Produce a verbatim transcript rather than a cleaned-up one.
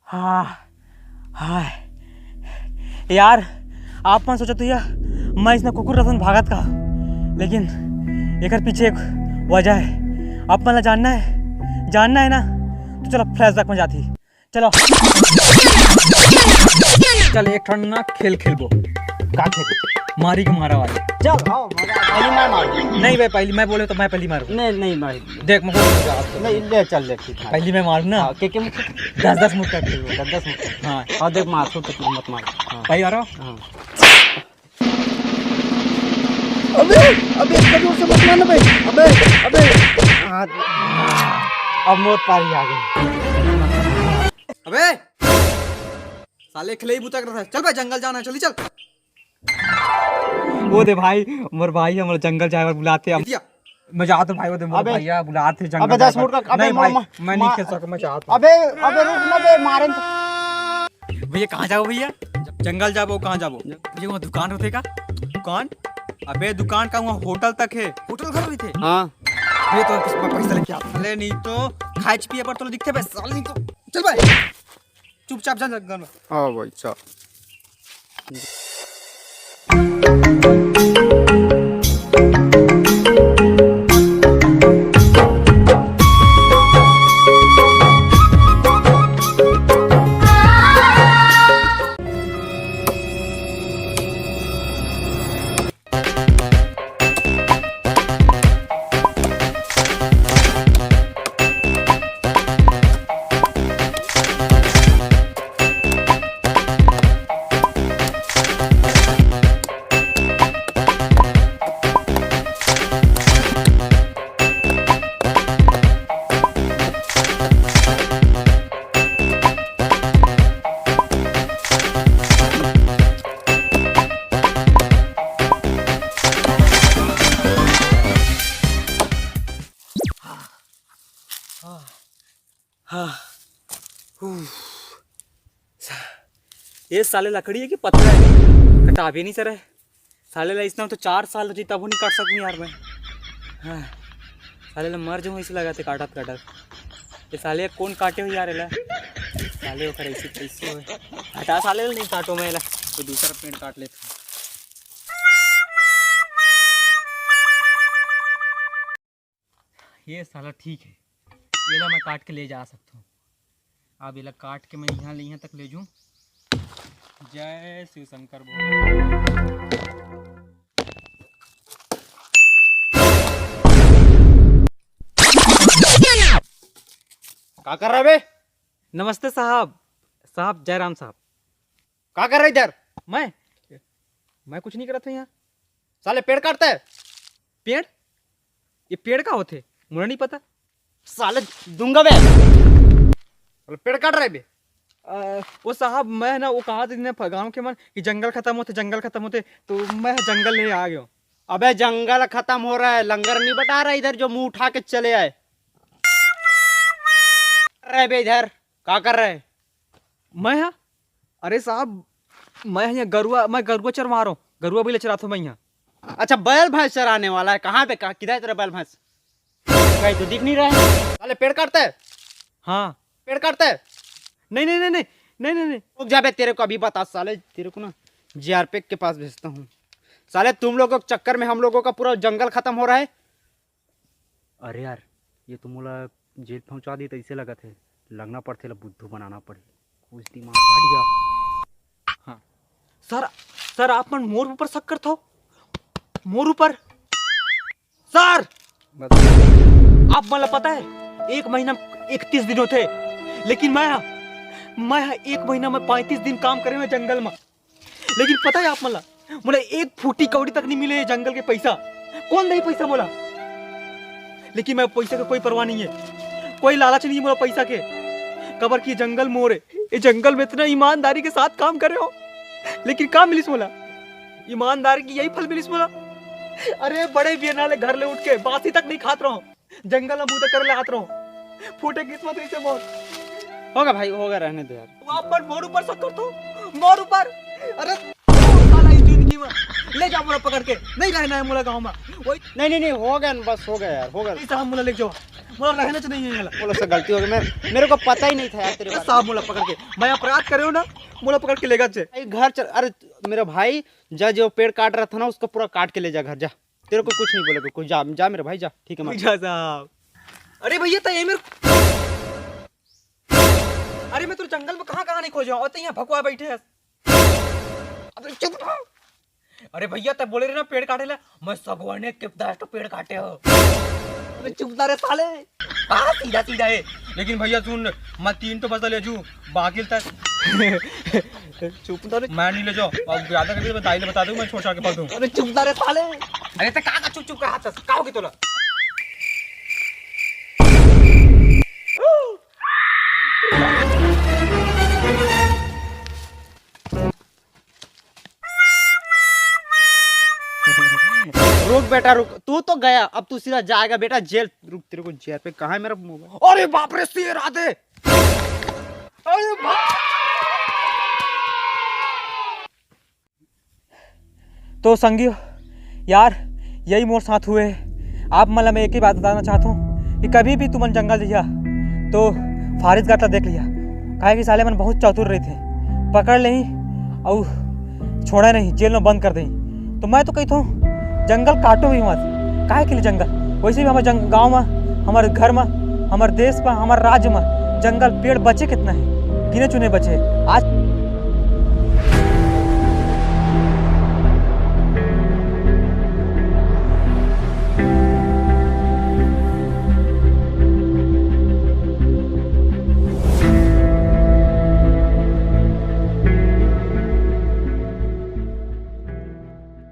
हाँ, हाँ। यार, आप मन सोचत होइया, मैं इसने कुकुर रसन भागत का, लेकिन एकर पीछे एक वजह है। आप मन ला जानना है, जानना है ना, तो चलो flashback में जाती। चलो। चल, एक ठन ना खेल खेलबो। का खेलबो? मारी के मारा वाली। चल, आओ, मजा आ-, पहली मैं मारूँ। नहीं भाई, पहली मैं बोले तो मैं पहली मारूँ। नहीं, नहीं, नहीं। देख, मैं नहीं, ले, चल, ले, ठीक है। पहली मैं मारूँ ना। हाँ, के, के मुक्का? दस दस मुक्का खेलबो। दस दस मुक्का। हाँ। हाँ, देख, मार, छोड़, मत मार। हाँ। पहली मारो। हाँ। अबे, अबे, इतना जोर से मत मारना बे। अबे, अबे। हाँ, अब मोर पारी आ गई। अबे, साले खिलई बूता करत हे। चल बे, जंगल जाना है, चली चल। वो दे भाई, मोर भाई हमर जंगल जाए बर बुलाथे। अब भैया। मैं जात हूँ भाई, वो दे मोर अबे। भैया बुलाथे जंगल अबे, जाए दस बर। मुड़ का, अबे, नहीं मोर भाई, मा-, मैं नहीं मा-, खेल सकता, मैं जात हूँ। अबे, अबे, रुक ना बे, मारे न तो। भैया, कहाँ जाबो भैया? जंगल जाबो, कहाँ जाबो? भैया, वहाँ दुकान होथे का? दुकान? अबे, दुकान का वहाँ होटल तक है। होटल घर रहिथे? हाँ। भैया, तो कुछ पैसा लेके आ। अरे, नहीं तो खाए पिए बर तो दिखथे बे, साले नहीं तो। चल भाई। चुपचाप जा जंगल में। हाँ भाई, चल। हाँ। उफ। सा-, ये साले लकड़ी है कि पत्थर है? कटाबे नहीं सरे। साले ला इसना तो चार साल हो जी, तब नहीं काट सकूँ यार मैं। हाँ। साले ला मर जाऊँ ऐसे लगा थे काटत काटत। ये साले कौन काटे हो यार एला? साले ओकर ऐसे कैसे हो? हटा साले ला, नहीं काटो मैं एला। तो दूसरा पेड़ काट लेता हूँ। ये साला ठीक है, एला मैं काट के ले जा सकता हूँ। अब एला काट के मैं यहाँ ले, यहाँ तक ले जूँ। जय शिव शंकर भोले। का कर रहा है बे? नमस्ते साहब। साहब, जय राम साहब। का कर रहा है इधर? मैं? मैं कुछ नहीं करत हूँ यहाँ। साले पेड़ काटता है? पेड़? ये पेड़ का होथे? मोला नहीं पता। साले दूंगा बे। साले पेड़ काट रहा है बे। अ, वो साहब, मैं ना, वो कहा थे ना गाँव के मन कि जंगल खत्म होथे, जंगल खत्म होथे, तो मैं जंगल ले आ गया हूँ। अबे जंगल खत्म हो रहा है, लंगर नहीं बटा रहा इधर जो मुंह उठा के चले आए। रहे बे इधर, का कर रहे? मैं हाँ? अरे साहब, मैं यहाँ गरुआ, मैं गरुआ चरवा रहा हूँ, गरुआ भी ले चराता हूँ मैं यहाँ। अच्छा, बैल भैंस चराने वाला है? कहाँ पे, कहाँ, किधर है तेरा बैल भैंस? कहीं तो दिख नहीं रहा है। साले पेड़ काटता है? हाँ। पेड़ काटता है? नहीं, नहीं, नहीं, नहीं, नहीं नहीं नहीं, रुक जा बे, तेरे को अभी बता साले, तेरे को ना जीआरपी के पास भेजता हूँ। साले, तुम लोगों के चक्कर में हम लोगों का पूरा जंगल खत्म हो रहा है। अरे यार, ये तो मोला जेल पहुंचा दी, तइसे लगत हे। लगना पड़थे ला बुद्धू बनाना पड़ही। कुछ दिमाग हट गया। हाँ। सर, सर, आप मन मोर ऊपर शक करथव? मोर ऊपर? सर, आप मन ला पता है, एक महीना इकतीस दिन होथे, लेकिन मैं, मैं एक महीना में पैंतीस दिन काम करे हंव जंगल में। लेकिन पता है आप मन ला, मोला एक फूटी कौड़ी तक नहीं मिले ये जंगल के पैसा। कौन दही पैसा मोला? लेकिन मैं पैसा के कोई परवाह नहीं है, कोई लालच नहीं है मोला पैसा के। काबर कि ये जंगल मोर है, ये जंगल में इतना ईमानदारी के साथ काम करे हंव, लेकिन का मिलिस मोला? ईमानदारी के यही फल मिलिस मोला। अरे बड़े बियना ले घर ले उठ के बासी तक नहीं खात रहो, जंगल में बूता करे ले आत रहो। फूटे किस्मत रहिसे मोर। होगा भाई, होगा, रहने दो यार। वो आप पर मोर ऊपर शक करथो, मोर ऊपर। अरे साला, इस जिंदगी में ले जाओ मोला पकड़ के, नहीं रहना है मोला गांव में। वही नहीं नहीं नहीं, हो गया न, बस हो गया यार, हो गया। नहीं साहब, मोला ले जाओ, मोला रहना चाहिए ये वाला। बोलो सर, गलती हो गई, मैं, मेरे को पता ही नहीं था यार तेरे अरे बारे साहब, मोला पकड़ के, मैं अपराध करे हंव ना, मोला पकड़ के लेगा चे। में। घर चल, अरे मेरा भाई, जा, जो पेड़ काट रहा था ना, उसको पूरा काट के ले जा घर, जा। तेरे को कुछ नहीं बोलेगा कोई, जा, जा मेरे भाई, जा, ठीक है, मत। जा साहब। अरे भैया, तो ये मेरे, अरे मैं तो जंगल में कहाँ कहाँ नहीं खोजे हंव, और तो यहाँ भकुआ बैठे हैं। अरे चुप रहो। अरे भैया, तब बोले रहे ना पेड़ काटे ला, मैं सगवाने के दस तो पेड़ काटे हंव। अरे चुप ना रे साले। हाँ, सीधा सीधा है। लेकिन भैया सुन, मैं तीन तो बस ले जू, बाकी तक चुप ना रे। मैं नहीं ले जाओ, अब ज्यादा करके मैं दाई ले बता दूं, मैं छोड़ छाड़ के पक दूं। अरे चुप ना रे साले। अरे ते का का चुप चुप का हाथ से, का हो गया तोला? रुक बेटा रुक, तू तो गया, अब तू सीधा जाएगा बेटा जेल। रुक, तेरे को जेल पे, कहाँ है मेरा मोबाइल? अरे बाप रे, शेर आ दे। अरे बाप। तो संगी यार, यही मोर साथ हुए। आप मन ला मैं एक ही बात बताना चाहत हंव कि कभी भी तुमन जंगल जइहा तो फारिस गाट ला देख लिहा, काहे कि साले मन बहुत चतुर रहिथे, पकड़ लेही अउ छोड़े नहीं, जेल में बंद कर देही। तो मैं तो कहिथंव जंगल काटो भी मत, काहे के लिए जंगल? वैसे भी हमर जंग-, गाँव में, हमर घर में, हमर देश में, हमर राज्य में जंगल पेड़ बचे कितना है, गिने चुने बचे हैं। आज